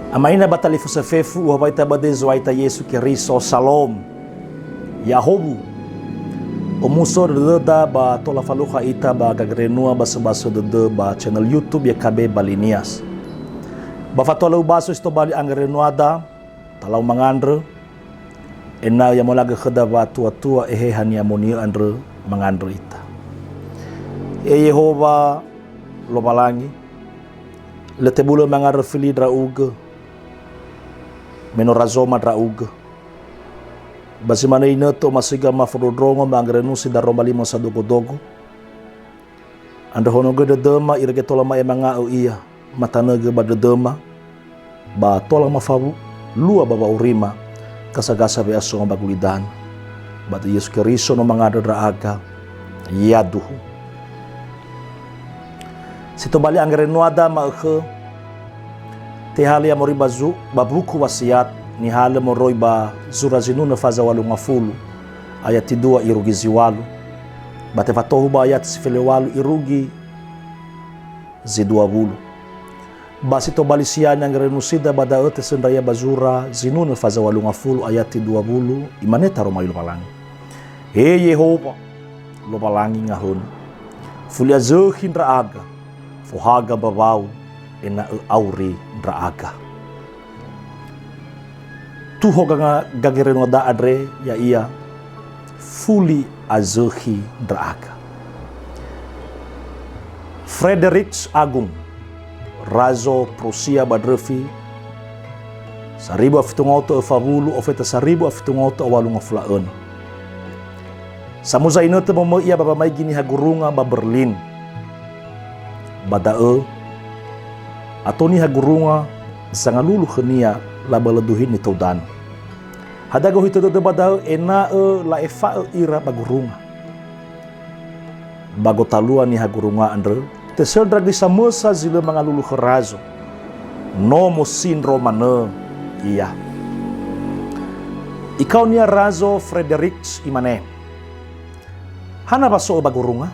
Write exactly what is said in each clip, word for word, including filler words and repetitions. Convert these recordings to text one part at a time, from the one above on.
Ama ina ba talifusö fefu, uhawaita ba döi Zo'aya ita Yesu Keriso, Salom. Ya'ahowu. Omuso dödöda ba tola falukha ita ba gagerenua basöbasö dödö ba channel YouTube Y K B Bali Nias. Ba fatua lö ubaso si tobali angerenuada, talau mangandrö, ena'ö ya molagö khöda wa'atuatua Eheha ni'amoni'ö andrö mangandrö ita. E Yehowa Lowalangi, lö tebulö mangandrö fili ndra'ugö, me no razoma ndra'ugö. Ba zi manö inötö omasiga mafondrondrongo mangandrö nusi daroma lima sadogodogo. Andrö honogö dödöma irege tola ma'emanga'ö ia, matanögö ba dödöma, ba tola mafawu lua ba wa'aurima, gasagasa we'asoma ba gulidanö. Ba döi Yesu Keriso no mangandrö ndra'aga, yaduhu. Si tobali angerenuada ma'ökhö, tehalö ya moroi ba zu-, ba buku Wasiat, nihalö moroi ba zura zinunö faza walu ngafulu, ayati dua irugi zi walu, ba tefatohu ba ayati si fele walu irugi zi dua wulu. Ba si tobali siania angerenusida ba da'ö tesöndra ia ba zura zinunö faza walu ngafulu ayati dua wulu, imane taroma li Lowalangi. He Yehowa, Lowalangi ngahönö, fuli azökhi ndra'aga, fohaga mbawau, ena'ö auri ndra'aga. Tuho ganga-, gagerenua da'a andre, ya'ia fuli azökhi ndra'aga. Frederick Agung, Razo Prusia ba ndröfi, saribu a fitu ngaoto öfa wulu ofeta saribu a fitu ngaoto a walu ngafulu a önö. Samuza inötö momöi ia ba wamaigi niha gurunga ba Berlin. Ba da'ö, ato niha gurunga sangalulu khönia labölö duhi nitoudanö. Hadia gohitö dödö ba da'ö ena'ö la'efa'ö ira ba gurunga. Ba gotalua niha gurunga andrö, tesöndra göi samösa zi lö mangalulu khö Razo. No mosindro manö ia. Ikaonia Razo Frederick, imane, "Hana wa so'ö ba gurunga?"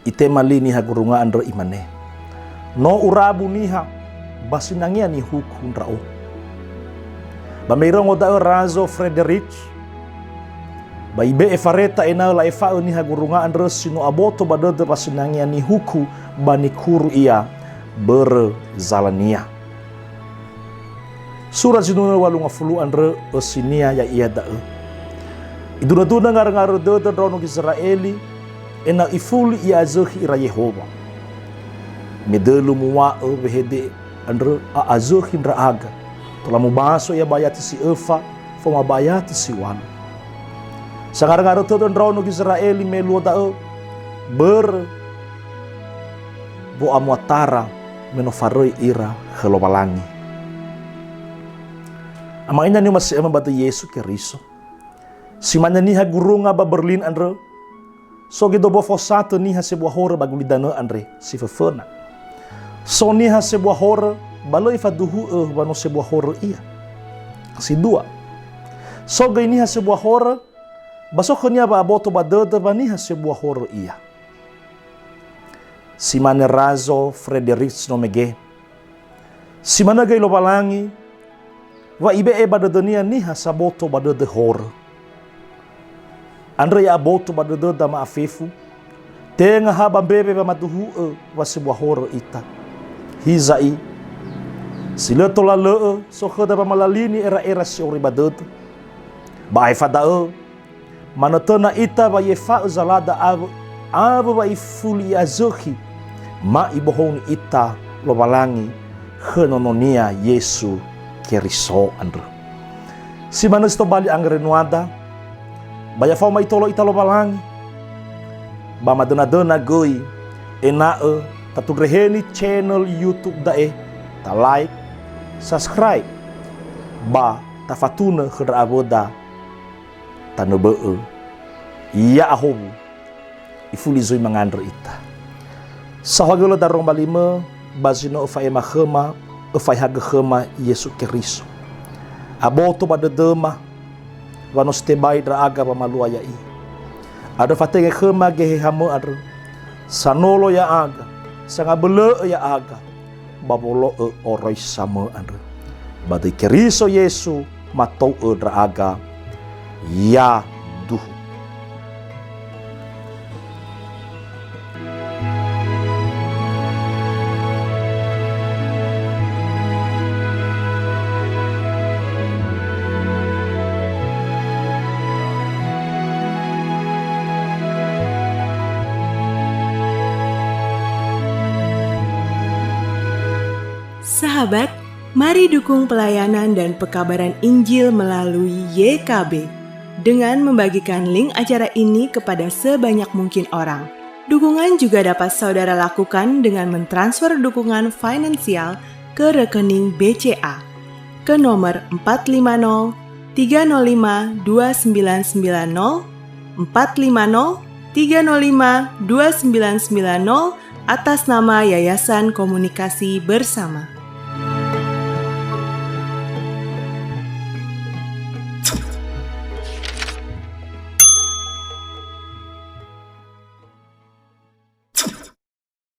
Itema li niha gurunga andrö, imane, "No urabu niha, ba sinangea nihuku ndra'o." Ba me irongo da'ö Razo Frederick, ba ibe'e fareta ena'ö la'efa'ö niha gurunga andrö si no aboto ba dödö wa sinangea nihuku ba nikuru ia börö zalania. Sura zinunö walu ngafulu andrö ösinia ya'ia da'ö. Idunödunö ngaröngarö dödö ndraono Gizera'eli, ena'ö ifuli i'azökhi ira Yehowa. Me dölu muwa'ö wehede andrö a'azökhi ndra'aga, tola mubaso ia ba ayati si öfa, faoma ba ayati si walu. Sangaröngarö tödö ndraono Gizera'eli me luo da'ö, börö wo'amuatara me no faröi ira khö Lowalangi. Ama ina ni'omasi'öma ba döi Yesu Keriso. Si mane niha gurunga ba Berlin andrö, so göi dombua fosatö niha sebua horö ba gulidanö andre si föföna. So niha sebua horö, ba lö ifaduhu'ö wa no sebua horö ia. Si dua, so göi niha sebua horö, ba so khönia wa'aboto ba dödö wa niha sebua horö ia. Si mane Razo Frederick no mege. Si manö göi Lowalangi, wa ibe'e ba dödönia niha saboto ba dödö horö. Andrö ya'aboto ba dödöda ma'afefu, tenga ha ba mbewe wamaduhu'ö wa sebua horö ita. Hiza'i, si lö tola lö'ö so khöda wamalalini era'era si öroi ba dödö. Ba aefa da'ö, manötöna ita wa i'efa'ö zalada awö, awö wa ifuli i'azökhi, ma ibohouni ita Lowalangi khö nononia Yesu Keriso andrö. Si manö si tobali angerenuada, ba ya faoma itolo ita Lowalangi, ba madönadöna göi ena'ö tatundreheni channel YouTube da'e, ta like, subscribe, ba tafatunö khö ndra awöda tanö bö'ö. Ya'ahowu, ifuli zui mangandrö ita. Saohagölö daroma limö, ba zi no öfa'ema khöma, öfa'ehagö khöma Yesu Keriso. Aboto ba dödöma, wa no si tebai ndra'aga wamalua ya'ia. Andrö fatenge khöma gehehamö andrö, sanolo ya'aga, sangabölö'ö ya'aga, ba wolo'ö oroisa mö andrö. Ba döi Keriso Yesu matou'ö ndra'aga, yaduhu. Sahabat, mari dukung pelayanan dan pekabaran Injil melalui Y K B dengan membagikan link acara ini kepada sebanyak mungkin orang. Dukungan juga dapat saudara lakukan dengan mentransfer dukungan finansial ke rekening B C A ke nomor empat lima nol tiga nol lima dua sembilan sembilan nol, empat lima nol tiga nol lima dua sembilan sembilan nol, atas nama Yayasan Komunikasi Bersama.